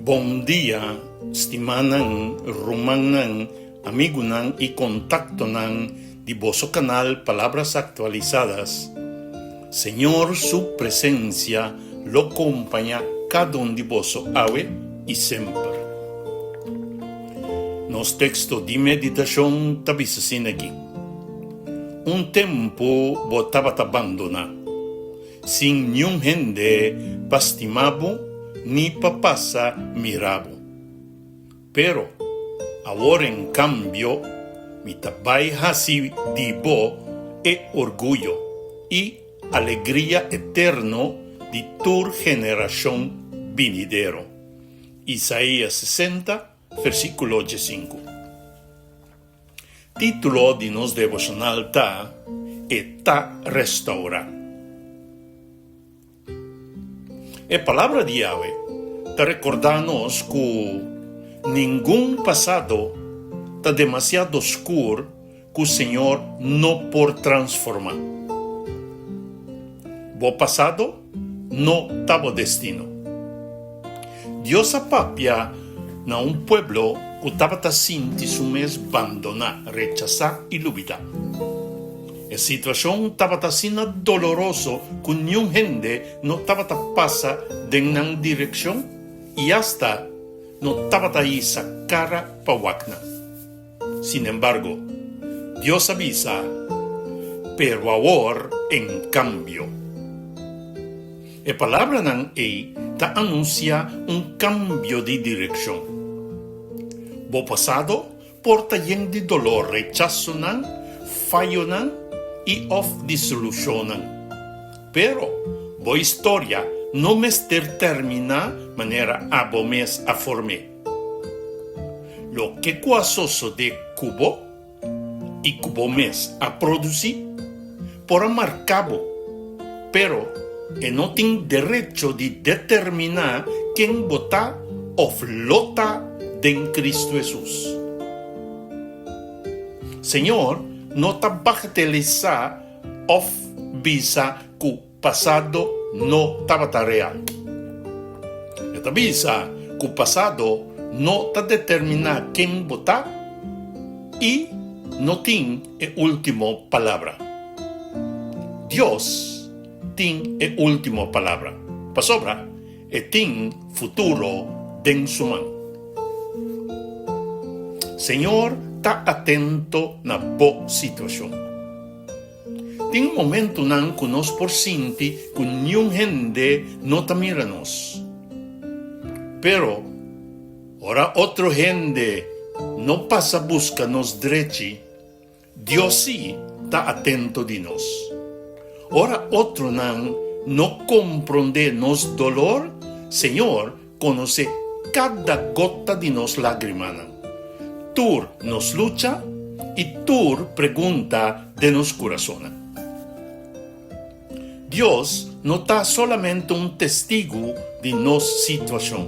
Bon dia, stimanan, rumannan, amigunan i kontaktonan di boso kanal Palabras Actualizadas. Señor su presensia lo kompañá kada un di boso awe i semper. Nos teksto di meditashon ta bisa asina aki, Un tempu bo tabata bandoná, sin niun hende pa stima bo ni pa pasa mira bo. Pero, awor en kambio, mi ta bai hasi di bo e orguyo i alegria eterno di tur generashon binidero. Isaías sesenta, versíkulo diesinku. Título di nos devoshonal ta, E ta Restourá. E Palabra di Yahweh ta rekordá nos ku ningun pasado ta demasiado skur ku Señor no por transformá. Bo pasado no ta bo destino. Dios a papia na un pueblo ku tabata sinti su mes bandoná, rechasá i lubidá. E situashon tabata asina doloroso ku niun hende no tabata pasa den nan direkshon i asta no tabata hisa kara pa wak nan. Sinembargo, Dios a bisa, Pero awor, en kambio. E palabranan ei ta anunsiá un kambio di direkshon. Bo pasado por ta yen di dolor, rechasonan, fayonan i òf disolushonnan. Pero, bo historia no mester terminá manera abo mes a form'é. Loke ku a sosodé ku bo i ku bo mes a produsí por a marká bo, pero e no tin derecho di determiná ken bo ta òf lo ta den Kristu Hesus. Señor no ta bagatelisá òf bisa ku Pasado no tabata real. E ta bisa ku pasado no ta determiná ken bo ta i no tin e último palabra. Dios tin e último palabra, pasobra e tin futuro den su man. Señor ta atento na bo situashon. Tin momentunan ku nos por sinti ku niun hende no ta mira nos. Pero, ora otro hende no pasa buska nos drechi, Dios sí ta atento di nos. Ora otronan no komprondé nos dolor, Señor konosé kada gota di nos lágrimanan, tur nos lucha i tur pregunta den nos kurasonnan. Dios no ta solamente un testigu di nos situashon.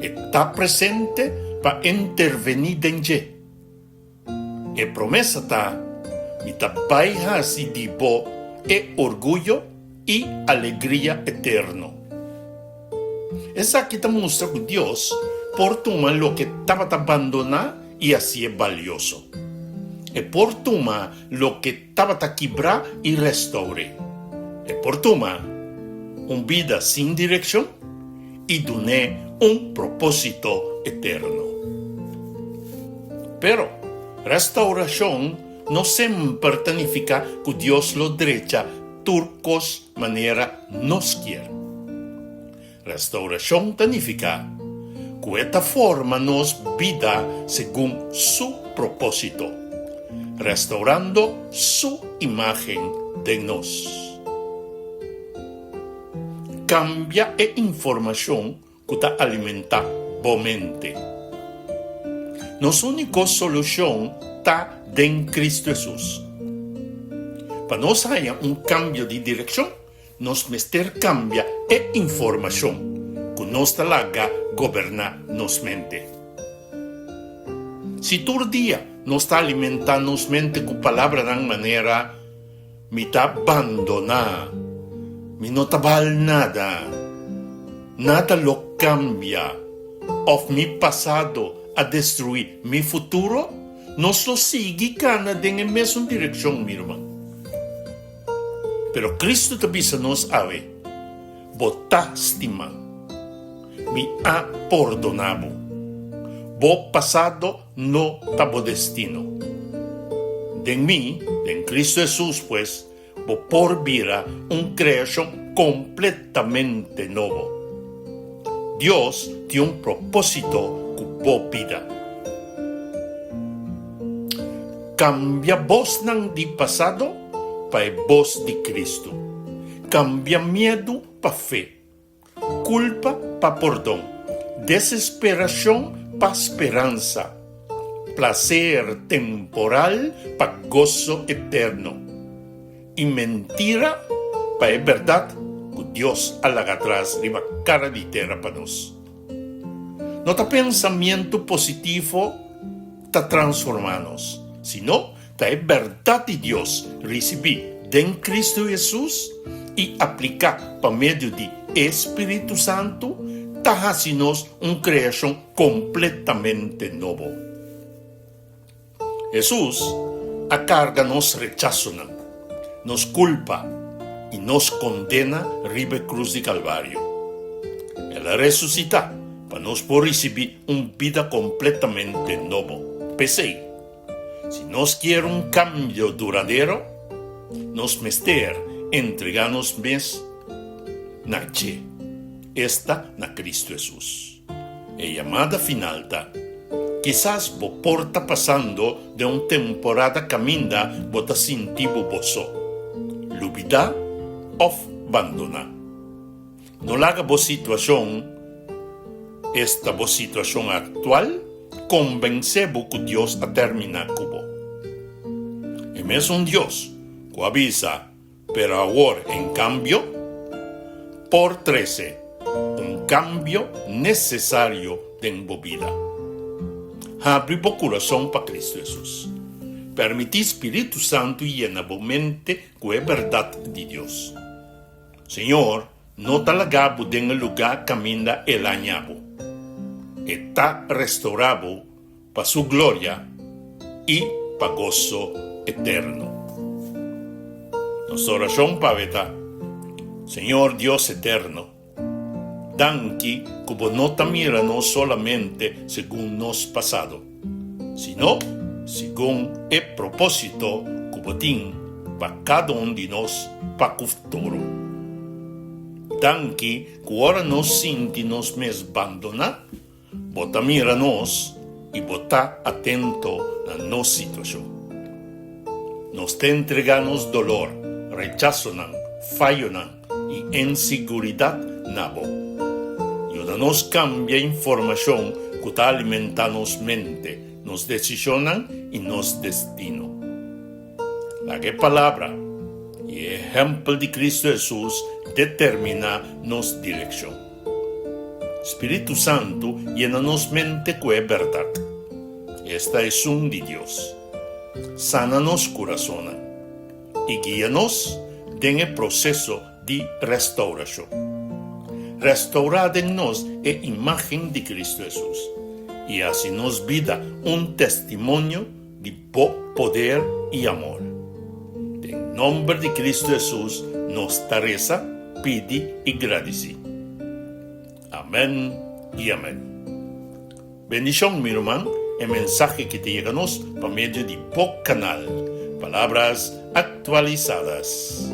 E ta presente pa intervení den dje. E promesa ta, Mi ta bai hasi di bo e orguyo i alegria eterno. Esaki ta mustra ku Dios por tuma loke tabata bandoná i hasié balioso. E por tuma loke tabata kibrá i restour'é. E por tuma un bida sin direkshon i dun'é un propósito eterno. Pero, restaurashon no semper ta nifiká ku Dios lo drecha tur kos manera nos kier. Restaurashon ta nifiká ku e ta forma nos bida segun su propósito, restaurando su imágen den nos. Kambia e informashon ku ta alimentá bo mente. Nos úniko solushon ta den Kristu Hesus. Pa nos haña un kambio di direkshon, nos mester kambia e informashon ku nos ta laga goberná nos mente. Si tur dia nos ta alimentá nos mente ku palabranan manera, Mi ta bandoná. Mi no ta bal nada. Nada lo kambia. òf mi pasado a destruí mi futuro, nos lo sigui kana den e mesun direkshon, mi ruman. Pero Kristu ta bisa nos awe, Bo ta stimá. Mi a pordoná bo. Bo pasado no ta bo destino. Den mi, den Kristu Hesus, pues, bo por bira un kreashon kompletamente nobo. Dios tin un propósito ku bo bida. Kambia bosnan di pasado pa e bos di Kristu. Kambia miedu pa fe. Kulpa pa pordon, desesperashon pa speransa, plaser temporal pa goso eterno, i mentira pa e bèrdat ku Dios a laga atras riba kara di tera pa nos. No ta pensamentu positivo ta transformá nos, sino Ta e bèrdat di Dios risibí den Kristu Hesus i apliká pa medio di e spiritu santu ta hasi nos un kreashon kompletamente nobo. Hesus a karga nos rechasonan, nos kulpa i nos kondena riba e krus di Kalvario. El a resusitá pa nos por risibí un bida kompletamente nobo. P'esei, Si nos kier un kambio duradero, nos mester entregá nos mes na dje, esta na Kristu Hesus. E yamada final ta, Kisas bo por ta pasando den un temporada kaminda bo ta sinti bo bo so, lubidá òf bandoná. No laga bo situashon, esta bo situashon aktual, konbensé bo ku Dios a terminá ku bo. E mesun Dios ku a bisa, Pero awor en kambio, por trese un kambio nesesario den bo bida. Habri bo kurason pa Kristu Hesus. Permití Spiritu Santu yena bo mente ku e bèrdat di Dios. Señor no ta laga bo den e lugá kaminda El a haña bo. E ta restourá bo pa Su gloria i pa goso eterno. Nos orashon p'awe ta, Señor Dios eterno, danki ku bo no ta mira nos solamente segun nos pasado, sino segun e propósito ku bo tin pa kada un di nos pa ku futuro. Danki ku ora nos sinti nos mes bandoná, bo ta mira nos i bo ta atento na nos situashon. Nos ta entregá nos dolor, rechasonan, fayonan i insiguridat na bo. Yuda nos kambia informashon ku ta alimentá nos mente, nos desishonnan i nos destino. Laga e Palabra i e ehèmpel di Kristu Hesus determiná nos direkshon. Spiritu Santu yena nos mente ku e bèrdat. Esta esun di Dios. Sana nos kurasonnan i guia nos den e proseso di restaurashon. Restaurá den nos e imágen di Kristu Hesus i hasi nos bida un testimonio di Bo poder i amor. Den nomber di Kristu Hesus nos ta resa, pidi i gradisí. Amèn i amèn. Bendishon mi ruman, e mensahe ki ta yega nos pa medio di bo kanal Palabras Actualizadas.